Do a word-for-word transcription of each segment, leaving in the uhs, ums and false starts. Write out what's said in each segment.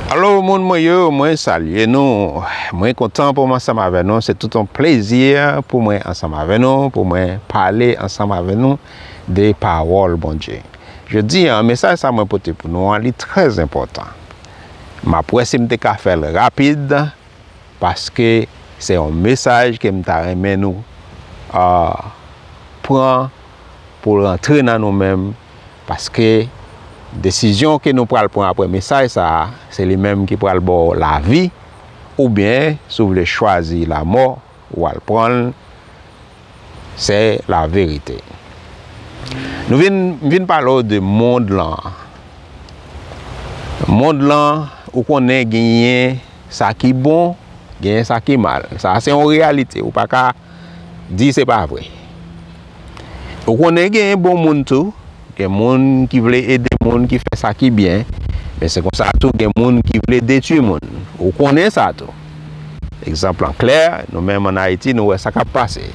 Alo, moun mwen yo, mwen salye nou. Mwen kontan pou mwen ansanm avè nou. Se tout yon plezi pou mwen ansanm avè nou, pou mwen pale ansanm avè nou de pawòl Bondye. Jodi a, mesaj sa mwen pote pou nou an, li trè enpòtan. M ap wè si m te ka fè l rapid, paske se yon mesaj ke m ta renmen nou, ah, pran pou l rantre nan nou menm, paske desizyon ke nou pral pran apre mesaj sa a, se li menm ki pral ba w lavi, oubyen, si w vle chwazi lamò, w al pran l, se laverite. Nou vin, m vin pale w de mond lan. Mond lan, ou konnen genyen sa ki bon, genyen sa ki mal. Sa a se yon reyalite, ou pa ka di se pa vre. Ou konnen genyen bon moun tou, gen moun ki vle ede moun, ki fè sa ki byen, men se konsa tou gen moun ki vle detwi moun. Ou konnen sa tou. Egzanp an klè, nou menm ann Ayiti, nou wè sa k ap pase.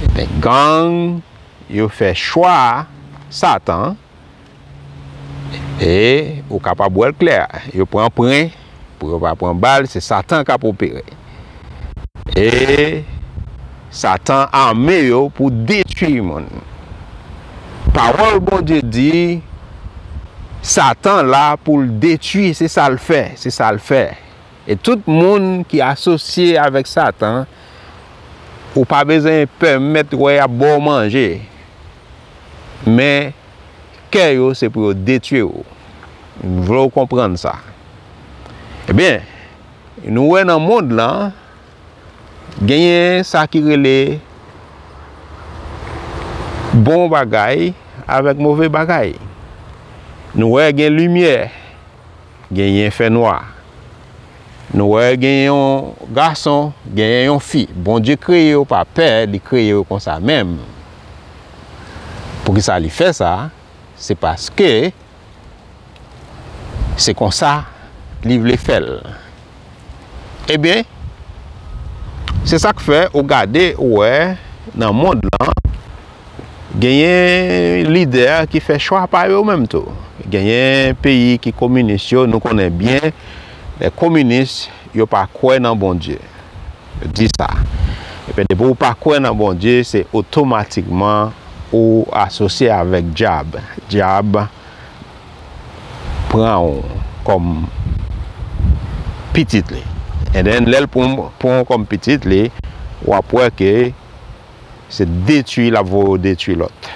Ebyen, gang yo fè chwa Satan, e ou kapab wè l klè. Yo pran pwen pou yo pa pran bal, se Satan k ap opere. E Satan ame yo pou detwi moun. Pawòl Bondye di, Satan la pou l detwi, se sa l fè, se sa l fè. E tout moun ki asosye avèk Satan, ou pa bezwen pè mèt wè y ap ba w manje. Men, kè yo se pou yo detwi w. M vle w konprann sa. Ebyen, nou wè nan mond lan, genyen sa ki rele bon bagay avèk move bagay. Nou wè gen limyè, genyen fènwa. Nou wè gen yon gason, genyen yon fi. Bondye kreye yo pa pè, li kreye yo konsa menm. Poukisa li fè sa? Se paske se konsa li vle fè l. Ebyen, se sa k fè ou gade, ou wè nan mond lan, genyen lidè ki fè chwa pa yo menm tou. Genyen peyi ki kominis yo, nou konnen byen, lè kominis, yo pa kwè nan Bondye. Yo di sa. Ebyen, depi ou pa kwè nan Bondye, se otomatikman ou asosye avèk dyab. Dyab pran w kòm pitit li. And then, lè l pran, pran w kòm pitit li, w ap wè ke se detwi l ap voye w detwi lòt.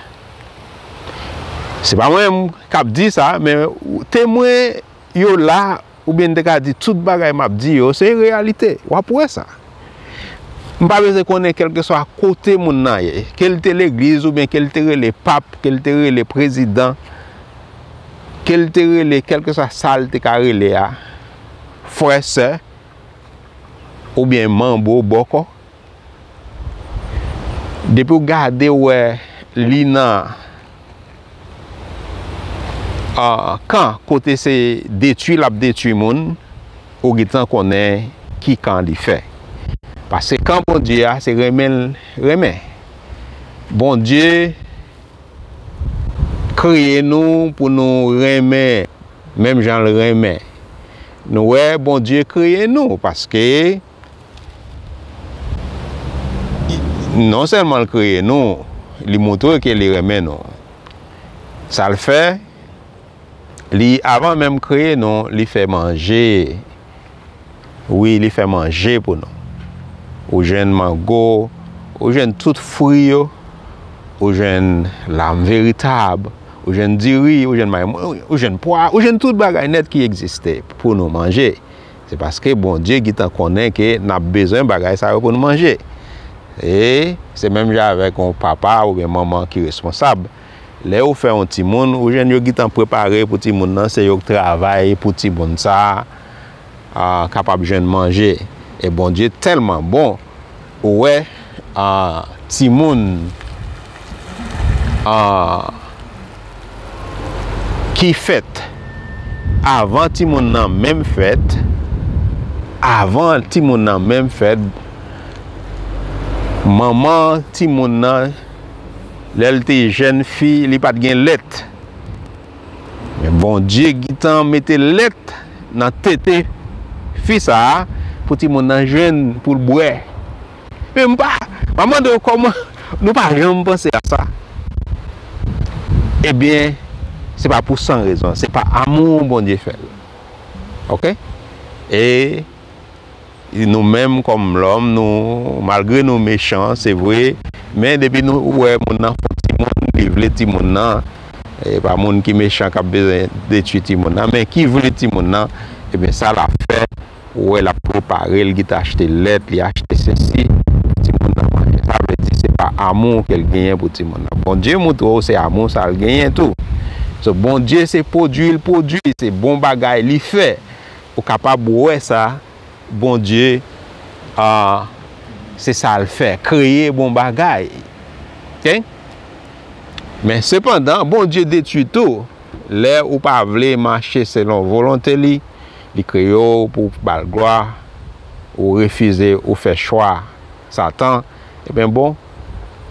Se pa mwen menm k ap di sa, men temwen yo la, oubyen n te ka di tout bagay m ap di yo, se reyalite. W ap wè sa. M pa bezwen konnen kèlkeswa kote moun nan ye, ke l te legliz oubyen ke l te rele pap, ke l te rele prezidan, ke l te rele kèlkeswa sa l te ka rele a, frè, sè, oubyen manbo, bòkò. Depi w gade w wè li nan, ah, kan kote se detwi l ap detwi moun, ou gentan konnen ki kan li fè. Paske kan Bondye a, se renmen l renmen. Bondye kreye nou pou nou renmen, menm jan l renmen. Nou wè Bondye kreye nou, paske non sèlman l kreye nou, li montre ke li renmen nou. Sa l fè, li, avan menm kreye nou, li fè manje. Wi, li fè manje pou nou. Ou jwenn mango, ou jwenn tout fwi yo, ou jwenn lam veritab, ou jwenn diri, ou jwenn may, ou jwenn pwa, ou jwenn tout bagay nèt ki egziste pou nou manje. Se paske Bondye gentan konnen ke n ap bezwen bagay sa yo pou nou manje. E se menm jan avèk yon papa oubyen manman ki responsab. Lè yo fè yon timoun, ou jwenn yo gentan prepare pou timoun nan, se yo k travay pou timoun sa a, a, kapab jwenn manje. E Bondye tèlman bon, ou wè, a, timoun, a, ki fèt avan timoun nan menm fèt, avan timoun nan menm fèt, manman timoun nan, lè l te jèn fi, li pa t gen lèt. Men Bondye gentan mete lèt nan tete fi sa a pou timoun nan jwenn pou l bwè. Men m pa, m ap mande w kòman nou pa janm panse a sa. Ebyen, se pa pou san rezon, se pa amou Bondye fè l. Oke? E nou menm kòm lòm, nou, malgre nou mechan, se vre, men depi nou wè moun nan fon timoun, li vle timoun nan, e pa moun ki mechan k ap bezwen detwi timoun nan, men ki vle timoun nan, ebyen sa l ap fè, ou wè l ap prepare, l gentan achte lèt, li achte sesi, pou timoun nan manje. Sa vle di se pa amou ke l genyen pou timoun nan. Bondye montre w se amou sa l genyen tou. So, Bondye se pwodui l pwodui, se bon bagay li fè. Ou kapab wè sa, Bondye, ah, se sa l fè, kreye bon bagay. Oke? Men sepandan, Bondye detwi tou. Lè ou pa vle mache selon volonte li, li kreye w pou w ba l glwa, ou refize, ou fè chwa Satan, ebyen bon,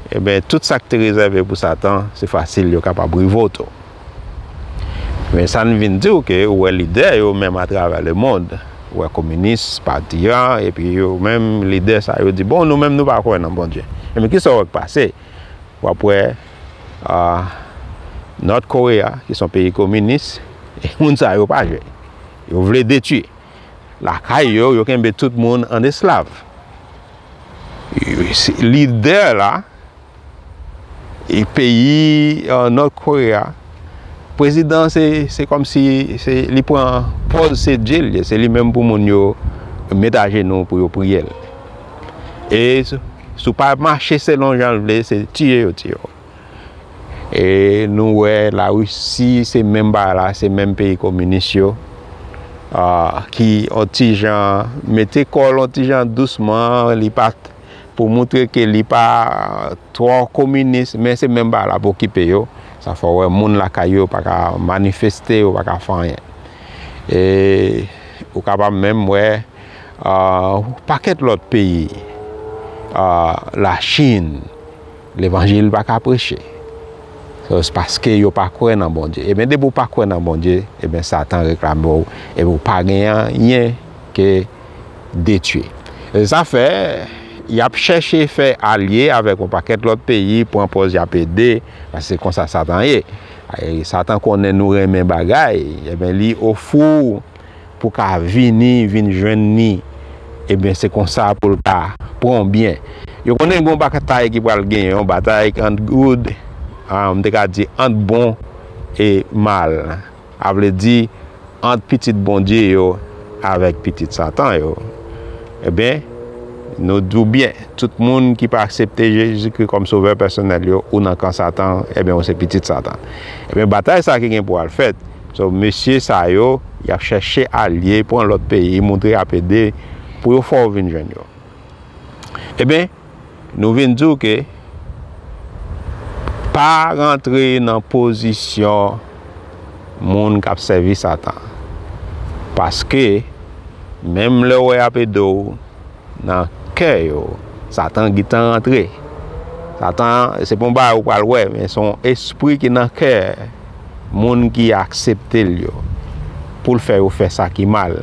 ebyen tout sa k te rezève pou Satan, se fasil yo kapab rive w tou. Men sa n vin di w ke ou wè lidè yo menm atravè lemonn, ou wè kominis, pati a, epi yo menm lidè sa yo di, bon, nou menm nou pa kwè nan Bondye. Ebyen kisa w wè k pase? W ap wè, ah, North Korea, ki se yon peyi kominis, e moun sa yo pa jwe. Yo vle detwi. Lakay yo, yo kenbe tout moun an esklav. Lidè la, e peyi, eh, North Korea, prezidan se, se kòmsi se, li pran pòz se Dye l ye, se li menm pou moun yo met ajenou pou yo priye l. E si, si w pa mache selon jan l vle, se tiye yo tiye w. E nou wè Larisi, se menm bagay la, se menm peyi kominis yo, ah, ki on ti jan mete kò l on ti jan dousman, li pa t-, pou montre ke li pa twò kominis, men se menm bagay la ap okipe yo. Sa fè w wè moun lakay yo pa ka manifeste, yo pa ka fè anyen. E ou kapab menm wè, ah, pakèt lòt peyi, ah, Lachin, levanjil pa ka preche. So, se paske yo pa kwè nan Bondye. Ebyen, depi w pa kwè nan Bondye, ebyen, Satan reklame w, epi w pa gen anyen ke detwi. E sa fè, y ap chèche fè alye avèk yon pakèt lòt peyi, pran pòz y ap ede, paske se konsa Satan ye. E Satan konnen nou renmen bagay, ebyen, li ofri w pou ka vini, vin jwenn ni, ebyen, se konsa pou l ka pran w byen. Yo konnen gen yon batay ki pral genyen, yon batay ant good, ah, m te ka di ant bon e mal. A vle di, ant pitit Bondye yo avèk pitit Satan yo. Ebyen, nou di w byen, tout moun ki pa aksepte Jezikri kòm sovè pèsonèl yo, ou nan kan Satan, ebyen, ou se pitit Satan. Ebyen, batay sa ki gen pou al fèt. So, mesye sa yo, y ap chèche alye, pran lòt peyi, montre y ap ede pou yo fè w vin jwenn yo. Ebyen, nou vin di w ke pa rantre nan pozisyon moun k ap sèvi Satan. Paske, menm lè w wè y ap ede w, nan kè yo, Satan gentan rantre. Satan, se pa yon bagay ou pral wè, men se yon espri ki nan kè moun ki aksepte l yo, pou l fè yo fè sa ki mal.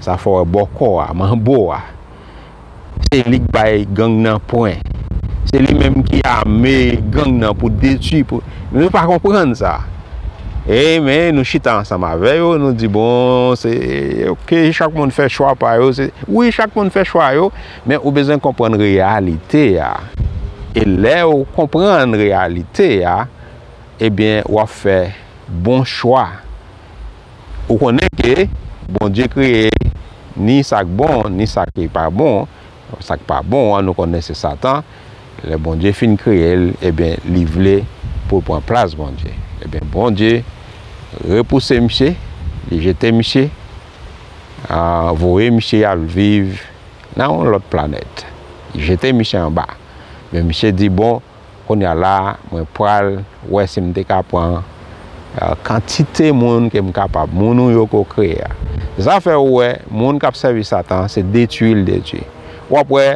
Sa fè w wè bòkò a, manbo a, se li k bay gang nan pwen. Se li menm ki ame gang nan pou detwi, pou, men nou pa konprann sa. E, men nou chita ansanm avè yo, nou di, bon, se, oke, chak moun fè chwa pa yo, se, wi, chak moun fè chwa yo, men ou bezwen konprann reyalite a. E lè ou konprann reyalite a, ebyen, w ap fè bon chwa. Ou konnen ke Bondye kreye ni sa k bon, ni sa ki pa bon. Sa k pa bon an, nou konnen se Satan. Lè Bondye fin kreye l, ebyen, li vle pou l pran plas Bondye. Ebyen, Bondye repouse misye, li jete misye, ah, voye misye al viv nan yon lòt planèt. Li jete misye anba. Men misye di, bon, kounye a la, mwen pral wè si m te ka pran, eh, kantite moun ke m kapab, moun ou yo ko kreye a. Se sa fè ou wè, moun k ap sèvi Satan, se detwi l detwi. W ap wè,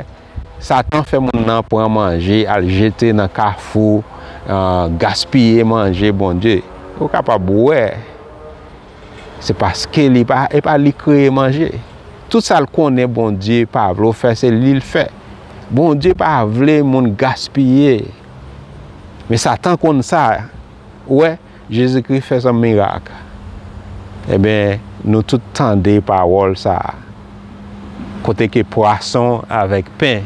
Satan fè moun nan pran manje, al jete nan kafou, eh, gaspiye manje Bondye. Ou kapab wè, Se paske li pa, e pa li kreye manje. Tout sa l konnen Bondye pa vle w fè, se li l fè. Bondye pa vle moun gaspiye. Men Satan konn sa. Ou wè, Jezikri fè sa mirak. Ebyen, nou tout tande pawòl sa a. Kote ke pwason avèk pen.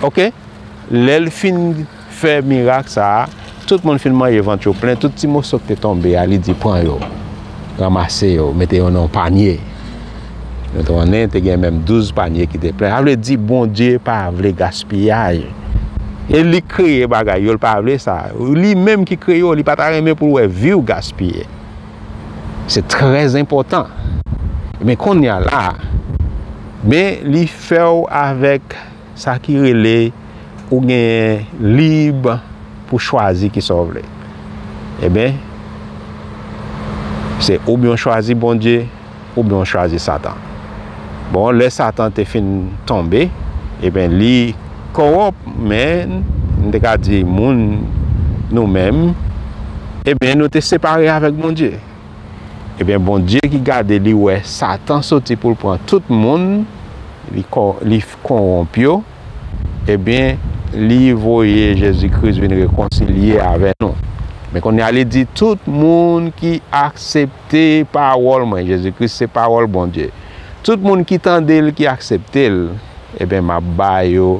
Oke? Lè l fin fè mirak sa a, tout moun fin manje, vant yo plen, tout ti moso ki te tonbe a, li di, "Pran yo, ranmase yo, mete yo nan yon panye." Nou te konnen, te gen menm douz panye ki te plen. Sa vle di, Bondye pa vle gaspiyaj. E li kreye bagay yo, li pa vle sa. Li menm ki kreye yo, li pa ta renmen pou l wè vi w gaspiye. Se trè enpòtan. Men kounye a la, men li fè w avèk sa ki rele ou genyen lib pou chwazi kisa w vle. Ebyen, se oubyen w chwazi Bondye, oubyen w chwazi Satan. Bon, lè Satan te fin tonbe, ebyen, li kowonp, men, m te ka di moun, nou menm, ebyen, nou te separe avèk Bondye. Ebyen, Bondye ki gade, li wè Satan soti pou l pran tout moun, li ko-, li kowonp yo, ebyen, li voye Jezi Kris vin rekonsilye avè nou. Men kounye a, li di, tout moun ki aksepte pawòl mwen, Jezi Kris se pawòl Bondye. Tout moun ki tande l, ki aksepte l, ebyen, m ap ba yo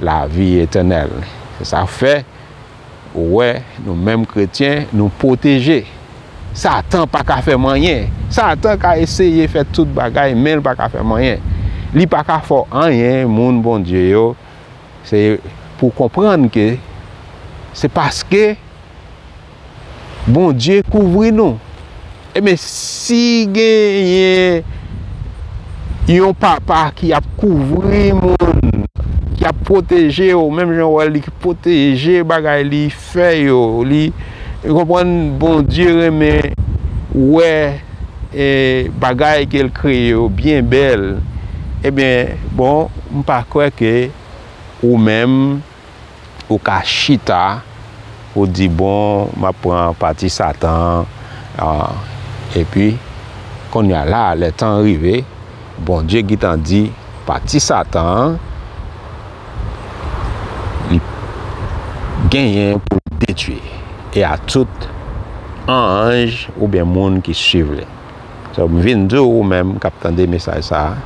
lavi etènèl. Se sa k fè, ou wè, nou menm kretyen, nou pwoteje. Satan pa ka fè m anyen. Satan ka eseye fè tout bagay, men l pa ka fè m anyen. Li pa ka fè w anyen, moun Bondye yo. Se pou w konprann ke se paske Bondye kouvri nou. Ebyen, si genyen yon papa ki ap kouvri moun, ki ap pwoteje w, menm jan w wè li pwoteje bagay li fè yo, li, ou konprann, Bondye renmen wè, e, bagay ke l kreye yo byen bèl. Ebyen, bon, m pa kwè ke ou menm, ou ka chita, ou di, "Bon, m ap pran pati Satan an." Epi, kounye a la, lè tan an rive, Bondye gentan di, pati Satan an, li genyen pou l detwi. E a tout anj oubyen moun ki swiv li. So, m vin di w, ou menm k ap tande mesaj sa a,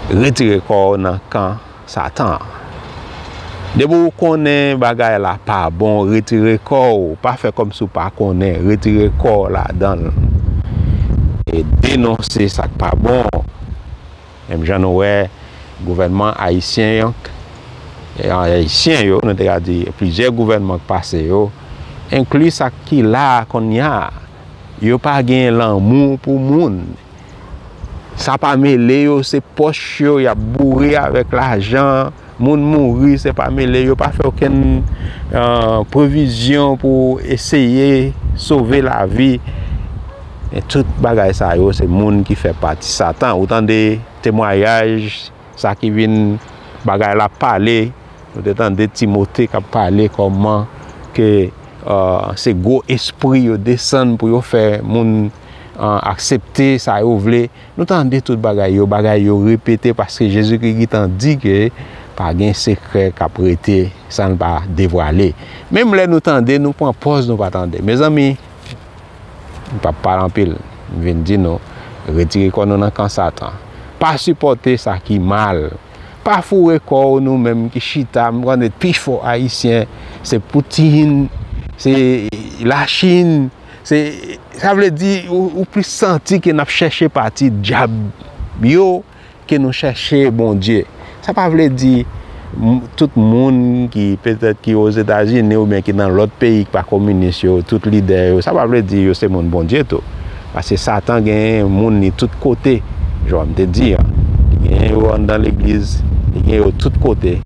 retire kò w nan kan Satan an. Depi w konnen bagay la pa bon, retire kò w. Pa fè kòmsi w pa konnen. Retire kò w ladan l. E denonse sa k pa bon. Menm jan nou wè gouvènman ayisyen an, e ayisyen yo, nou te ka di plizyè gouvènman k pase yo, enkli sa ki la a kounye a, yo pa gen lanmou pou moun. Sa pa mele yo, se pòch yo, y ap boure avèk lajan. Moun mouri, se pa mele yo, pa fè okenn, eh, pwovizyon pou eseye sove lavi. Men tout bagay sa yo, se moun ki fè pati Satan. Ou tande temwayaj, sa ki vin, bagay la pale. Nou te tande Timote k ap pale kòman ke, eh, se gwo espri yo desann pou yo fè moun, eh, aksepte sa yo vle. Nou tande tout bagay yo, bagay yo repete paske Jezikri gentan di ke pa gen sekrè k ap rete san l pa devwale. Menm lè nou tande, nou pran pòz nou pa tande. Mezanmi, m p ap pale anpil, m vin di nou, retire kò nou nan kan Satan. Pa sipòte sa ki mal. Pa foure kò w nou menm ki chita, m konnen pifò Ayisyen, se Poutine, se Lachin, se, sa vle di, ou, ou plis santi ke n ap chèche pati dyab yo ke nou chèche Bondye. Sa pa vle di m-, tout moun ki petèt ki Ozetazini oubyen ki nan lòt peyi ki pa kominis yo, tout lidè yo, sa pa vle di yo se moun Bondye tou. Paske Satan gen moun li tout kote, jan m te di an. Li gen yo anndan legliz, li gen yo tout kote.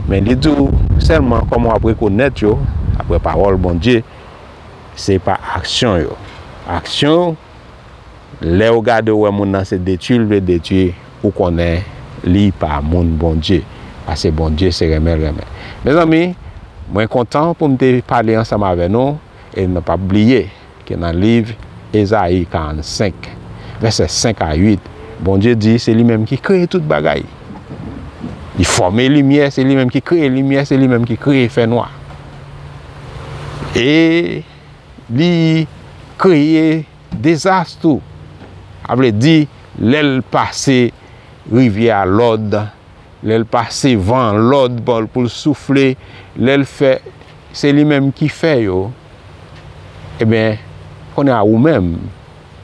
Men li di w sèlman kòman w ap rekonèt yo, aprè pawòl Bondye, se pa aksyon yo. Aksyon, lè w gade w wè moun nan se detwi l vle detwi, ou konnen li pa moun Bondye. Paske Bondye se renmen l renmen. Mezanmi, mwen kontan pou m te pale ansanm avè nou, e nou p ap bliye ke nan liv Ezayi karannsenk, vèsè senk a uit, Bondye di se li menm ki kreye tout bagay. Li fòme limyè, se li menm ki kreye limyè, se li menm ki kreye fènwa. E li kreye dezas tou. Sa vle di, lè l pase rivyè a lòd, lè l pase van an lòd pou l soufle, lè l fè, se li menm ki fè yo, ebyen, kounye a ou menm,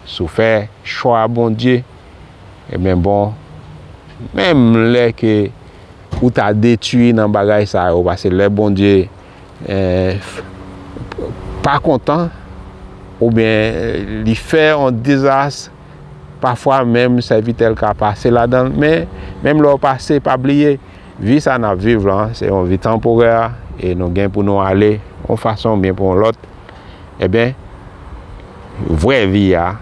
si w fè chwa Bondye, ebyen, bon, menm lè ke ou ta detwi nan bagay sa yo, paske lè Bondye, eh, pa kontan, oubyen, eh, li fè yon dezas, pafwa menm sèvitè l ka pase ladan l, men menm lè w pase, pa bliye, vi sa n ap viv lan, se yon vi tanporè, e nou gen pou nou ale, yon fason oubyen pou yon lòt. Ebyen, vrè vi a,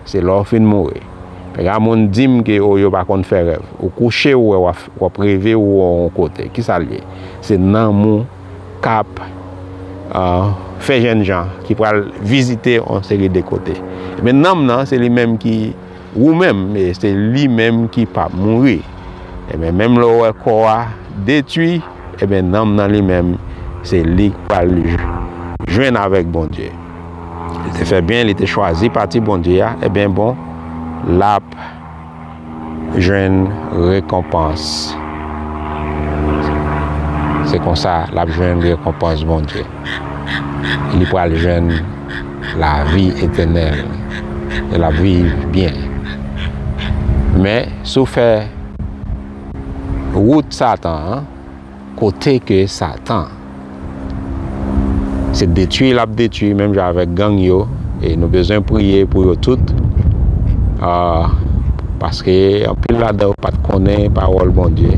se lè w fin mouri. Gen moun di m ke, o, yo pa konn fè rèv. Ou kouche, ou wè, w ap, w ap reve, ou wè yon kote. Kisa l ye? Se nanm ou k ap, ah, fè jènjan, ki pral vizite yon seri de kote. Men nanm nan, se li menm ki, ou menm, e se li menm ki p ap mouri. Ebyen, menm lè w wè kò a detwi, ebyen, nanm nan li menm, se li k pral jwenn avèk Bondye. Li te fè byen, li te chwazi pati Bondye a, ebyen, bon, l ap jwenn rekonpans. Se konsa l ap jwenn rekonpans Bondye. Li pral jwenn lavi etènèl. E l ap viv byen. Men, si w fè wout Satan an, kote ke Satan se detwi l ap detwi, menm jan avèk gang yo, e nou bezwen priye pou yo tout, ah, paske anpil ladan yo pa t konnen pawòl Bondye.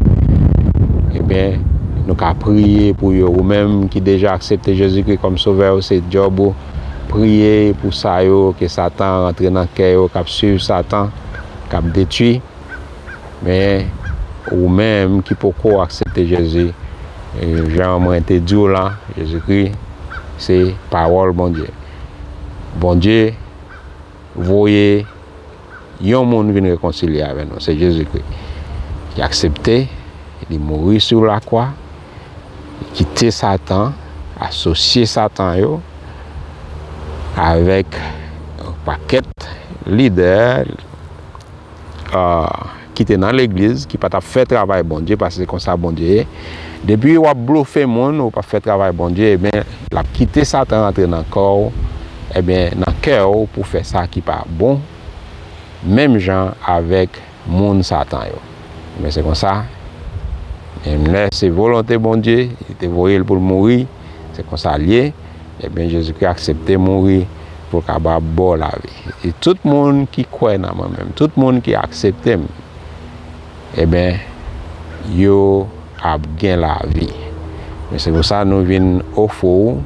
Ebyen, nou ka priye pou yo. Ou menm ki deja aksepte Jezikri kòm Sovè w, se djòb ou priye pou sa yo, ke Satan rantre nan kè yo, k ap swiv Satan, k ap detwi. Men ou menm ki poko aksepte Jezi, e, jan mwen te di w la, Jezikri se pawòl Bondye. Bondye voye yon moun vin rekonsilye avè nou, se Jezikri. Li aksepte, li mouri sou lakwa, li kite Satan, asosye Satan yo avèk yon pakèt lidè, ah, ki te nan legliz, ki pa t ap fè travay Bondye, paske se konsa Bondye ye. Depi w ap blofe moun, ou p ap fè travay Bondye, ebyen, l ap kite Satan rantre nan kò w, ebyen, nan kè w pou fè sa ki pa bon, menm jan avèk moun Satan yo. Men se konsa, menm lè se volonte Bondye, li te voye l pou l mouri, se konsa l ye, ebyen, Jezikri aksepte mouri pou l kapab ba w lavi. E tout moun ki kwè nan mwen menm, tout moun ki aksepte m, ebyen, yo ap gen lavi. Men se pou sa nou vin ofri w,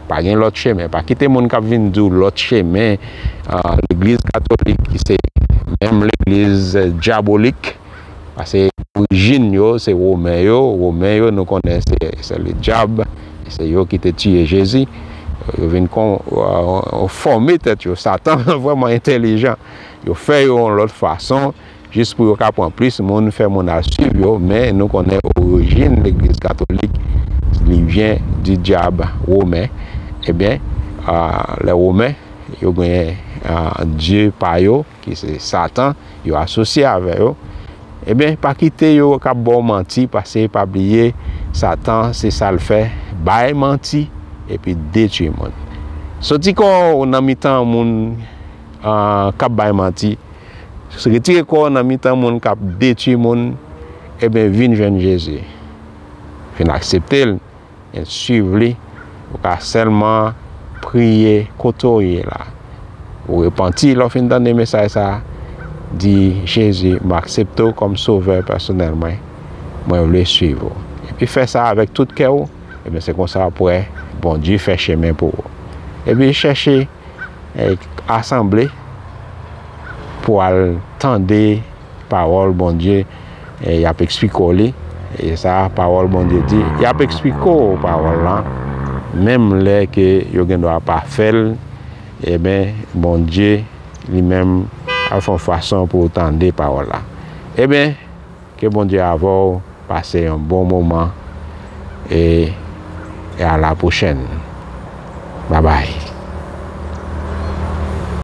pa gen lòt chemen. Pa kite moun k ap vin di w lòt chemen, ah, legliz katolik, ki se menm legliz, eh, dyabolik, paske orijin yo, se Women yo. Women yo, nou konnen se, se ledyab, se yo ki te tiye Jezi. Yo vin kon, ah, fòme tèt yo. Satan vrèman entèlijan. Yo fè yo yon lòt fason, jis pou yo ka pran plis moun, fè moun al swiv yo, men nou konnen orijin legliz katolik, li vyen di dyab women. Ebyen, ah, lè Women, yo gen, ah, dye pa yo, ki se Satan, yo asosye avè yo. Ebyen, pa kite yo k ap ba w manti, paske pa bliye, Satan, se sa l fè, bay manti, epi detwi moun. Soti kò w nan mitan moun, ah, k ap bay manti, retire kò w nan mitan moun k ap detwi moun, ebyen, vin jwenn Jezi. Vin aksepte l, e swiv li. Ou ka sèlman priye kote w ye la. Ou repanti, lè w fin tande mesaj sa a, di, Jezi, m aksepte w kòm Sovè pèsonèl mwen. Mwen vle swiv ou. Epi fè sa avèk tout kè w, ebyen, se konsa w ap wè Bondye fè chemen pou ou. Epi chèche, eh, asanble pou al tande pawòl Bondye, eh, y ap eksplike w li. E sa pawòl Bondye di, y ap eksplike w pawòl la, menm lè ke yo gendwa pa fè l, ebyen, Bondye li menm ap fè yon fason pou w tande pawòl la. Ebyen, ke Bondye avè w, pase yon bon moman, e, e a la pwochèn. Babay.